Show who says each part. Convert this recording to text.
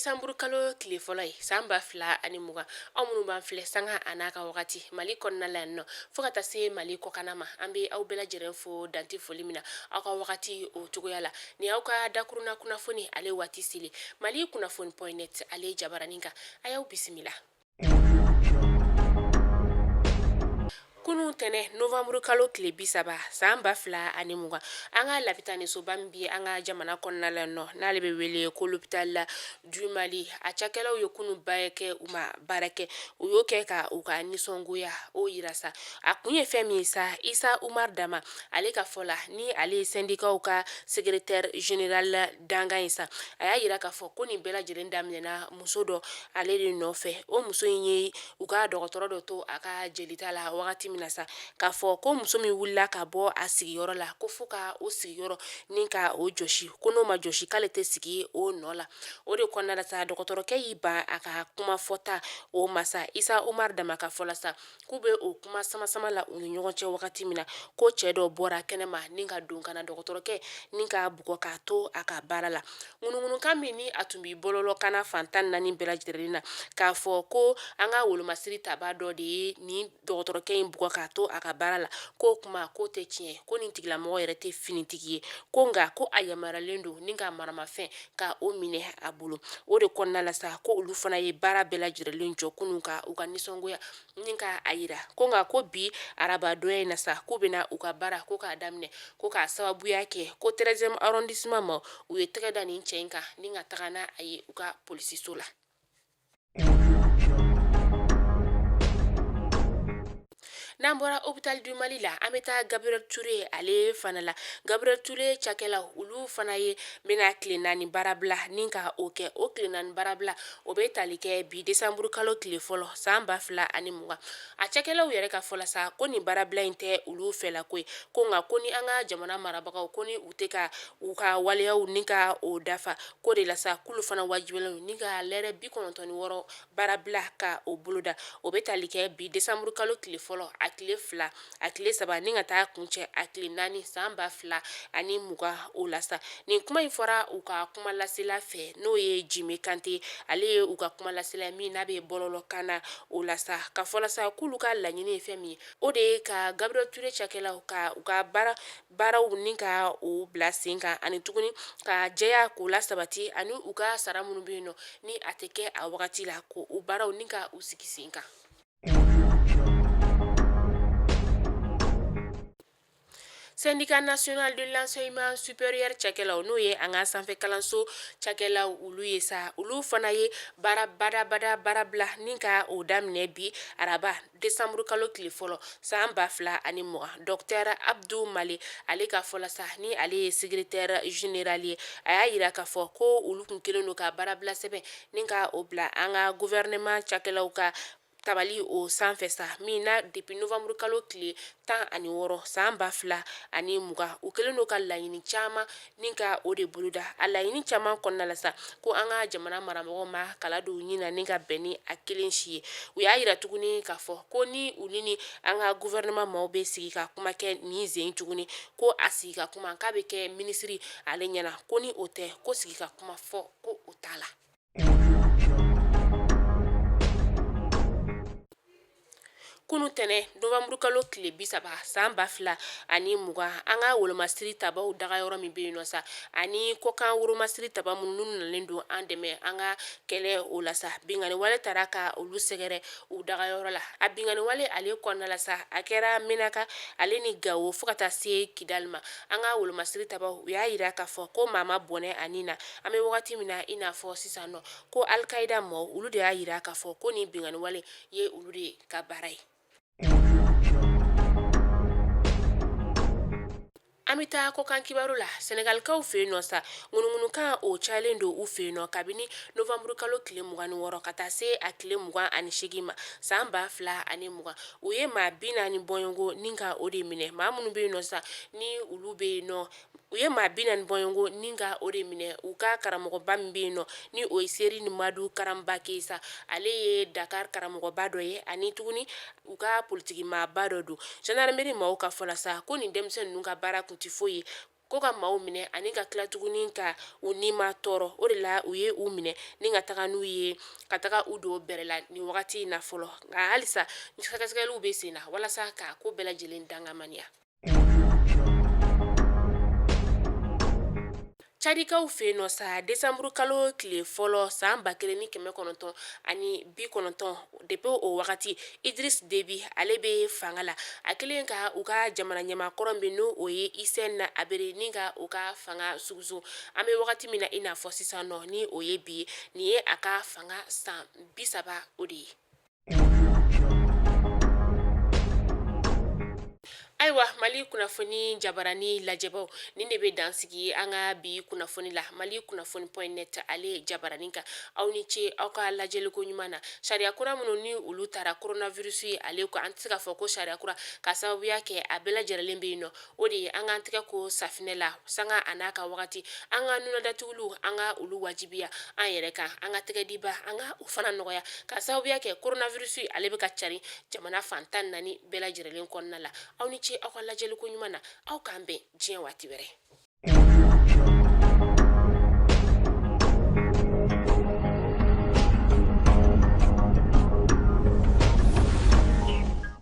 Speaker 1: Desanburu kalo tile fɔlɔ ye san 2020. Aw minnu b'an filɛ sanga a n'a ka wagati Mali kɔnɔna la yan nɔ, fo ka taa se Mali kɔkanna ma, an bɛ aw bɛɛ lajɛlen fo dan tɛ foli min na aw ka wagati o cogoya la. Ni aw ka dakurunna kunnafoni ale waati seli Mali kunnafoni point net ale jabaranin kan, a y'aw bisimila. Kunun tɛnɛ novanburu kalo tile 30 san 2020, an ka lapitanisoba min bɛ an ka jamana kɔnɔna la nɔ, n'ale bɛ wele ko l'hôpital du Mali, a cakɛlaw ye kunun ba kɛ u ma baara kɛ. U y'o kɛ ka u ka nisɔngoya o yira sa. A kun ye fɛn min ye sa, Isa Umar Dama ale ka fɔ la, ni ale ye sɛndikaw ka secrétaire général dankan ye sa, a y'a yira k'a fɔ ko nin bɛɛ lajɛlen daminɛna muso dɔ ale de nɔfɛ. O muso in ye u ka dɔgɔtɔrɔ dɔ to a ka jelita la wagati min na sa, k'a fɔ ko muso min wulila ka bɔ a sigiyɔrɔ la, ko fo ka o sigiyɔrɔ ni ka o jɔsi, ko n'o ma jɔsi k'ale tɛ sigi o nɔ la. O de kɔnɔna la sa, dɔgɔtɔrɔkɛ y'i ban a ka kuma fɔta o ma sa. Isa Umar Dama ka fɔ la sa, k'u bɛ o kuma sama sama la u ni ɲɔgɔn cɛ wagati min na, ko cɛ dɔ bɔra kɛnɛma ni ka don ka na dɔgɔtɔrɔkɛ ni k'a bugɔ k'a to a ka baara la. Ŋunuŋunukan min ni a tun bɛ bɔlɔlɔkanna fan 14 bɛɛ lajɛlen na, k'a fɔ ko an ka wolomasiri taba dɔ de ye nin dɔgɔtɔrɔkɛ in bugɔ k'a to a ka baara la, k'o kuma k'o tɛ tiɲɛ, ko nin tigilamɔgɔ yɛrɛ tɛ finitigi ye, ko nka ko a yamaruyalen don ni ka maramafɛn ka o minɛ a bolo. O de kɔnɔna la sa, ko olu fana ye baara bɛɛ lajɛlen jɔ kunun ka u ka nisɔngoya ni ka a yira, ko nka ko bi arabadonya in na sa, k'u bɛna u ka baara ko k'a daminɛ, ko k'a sababuya kɛ ko 13e arrondissement ma, u ye tɛgɛ da nin cɛ in kan ni ka taga n'a ye u ka polisiso la. N'an bɔra hôpital du Mali la, an bɛ taa Gabriel Touré ale fana la. Gabriel Touré cakɛlaw, olu fana ye bɛna tile 4 baarabila ni ka o kɛ. O tile 4 baarabila, o bɛ tali kɛ bi desanburu kalo tile fɔlɔ san 2020. A cakɛlaw yɛrɛ ka fɔ la sa, ko nin baarabila in tɛ olu fɛla ko ye, ko nka ko ni an ka jamana marabagaw, ko ni u tɛ ka u ka waleyaw ni ka o dafa, k'o de la sa k'olu fana wajibiyalen ni ka lɛrɛ 96 baarabila ka o boloda. O bɛ tali kɛ bi desanburu kalo tile fɔlɔ, a tile 2, a tile 3, ni ka taa kuncɛ a tile 4 san 2020 o la sa. Nin kuma in fɔra u ka kuma lasela fɛ, n'o ye Jime Kante, ale ye u ka kuma lasela min n'a bɛ bɔlɔlɔkan na o la sa. Ka fɔ la sa k'olu ka laɲini ye fɛn min ye, o de ye ka Gabriel Touré cakɛlaw ka u ka baaraw ni ka o bila sen kan, ani tuguni ka jɛya k'o lasabati, ani u ka sara minnu bɛ yen nɔ ni a tɛ kɛ a wagati la, ko o baaraw ni ka u sigi sen kan. Syndicat national de l'enseignement supérieur cakɛlaw, n'o ye an ka sanfɛ kalanso cakɛlaw olu ye sa, olu fana ye baara badabada baarabila ni ka o daminɛ bi araba desanburu kalo tile fɔlɔ san 2020. Docteur Abdou Male ale ka fɔ la sa, ni ale ye secrétaire général ye, a y'a yira k'a fɔ ko olu kun kelen don ka baarabila sɛbɛn ni ka o bila an ka gouvernement cakɛlaw ka tabali o sanfɛ sa, min na depuis novembre kalo tile 16 san 2020, u kɛlen don ka laɲini caman ni ka o de boloda. A laɲini caman kɔnɔna la sa, ko an ka jamana maramɔgɔw ma kala don ɲin na ni ka bɛn ni a kelen si ye. U y'a yira tuguni k'a fɔ ko ni olu ni an ka gouvernement maaw bɛ sigi ka kuma kɛ nin sen tuguni, ko a sigi ka kuma k'a bɛ kɛ minisiri ale ɲɛna, ko ni o tɛ, ko sigi ka kuma fɔ ko o t'a la. Kunun tɛnɛn novembre kalo tile 30 san 2020, an ka wolomasiri tabaw dagayɔrɔ min bɛ yen nɔ sa, ani kɔkan wolomasiri taba minnu nalen don an dɛmɛ an ka kɛlɛ o la sa, binkanni wale taara ka olu sɛgɛrɛ u dagayɔrɔ la. A binkanni wale ale kɔnɔna la sa, a kɛra Menaka ale ni Gawo fo ka taa se Kidali ma. An ka wolomasiri tabaw, u y'a yira k'a fɔ ko maa ma bɔnɛ a ni na. An bɛ wagati min na i n'a fɔ sisan nɔ, ko Alikaida maaw, olu de y'a yira k'a fɔ ko nin binkanni wale ye olu de ka baara ye. An bɛ taa kɔkan kibaru la. Sɛnɛgalikaw fɛ yen nɔ sa, ŋunuŋunukan o cayalen don u fɛ yen nɔ kabini novembre kalo tile 26 ka taa se a tile 28 ma san 2020. U ye maa 40 bɔɲɔgɔnko ni ka o de minɛ. Maa minnu bɛ yen nɔ sa, ni olu bɛ yen nɔ, u ye maa 40 bɔɲɔgɔnko ni ka o de minɛ. U ka karamɔgɔba min bɛ yen nɔ, ni o ye Serigne Madu Karambake sa, ale ye Dakar karamɔgɔba dɔ ye, ani tuguni u ka politiki maaba dɔ don. Gendarmerie maaw ka fɔ la sa, ko nin denmisɛn ninnu ka baara kun tɛ foyi ye. Ko ka maaw minɛ ani ka tila tuguni ka u ni ma tɔɔrɔ. O de la u ye u minɛ ni ka taga n'u ye ka taga u don bɛrɛ la nin wagati in na fɔlɔ. Nka halisa sɛgɛsɛgɛliw bɛ sen na walasa ka ko bɛɛ lajɛlen dangamaniya. Cadikaw fɛ yen nɔ sa, desanburu kalo tile fɔlɔ san 1990, depuis o wagati Idriss Déby ale bɛ fanga la. A kɛlen ka u ka jamana ɲɛmaa kɔrɔ min n'o o ye Hissène Habré ni ka u ka fanga sugusugu, an bɛ wagati min na i n'a fɔ sisan nɔ, ni o ye bi ye, nin ye a ka fanga san 30 o de ye. Ayiwa, Mali kunnafoni jabarani lajɛbaw, nin de bɛ dan sigi an ka bi kunnafoni la Mali kunnafoni point net ale jabarani kan. Aw ni ce aw ka lajɛliko ɲuman na. Sariya kura minnu ni olu taara coronavirus ye ale ko, an tɛ se k'a fɔ ko sariya kura ka sababuya kɛ a bɛɛ lajɛlen bɛ yen nɔ. O de ye an k'an tɛgɛ ko safinɛ la sanga a n'a ka wagati, an ka nunadatuguliw, an ka olu wajibiya an yɛrɛ kan, an ka tɛgɛdiba, an ka o fana nɔgɔya ka sababuya kɛ coronavirus ale bɛ ka cari jamana fan 14 bɛɛ lajɛlen kɔnɔna la. Aw ni ce aw ka lajɛliko ɲuman na. Aw k'an bɛn diɲɛ waati wɛrɛ.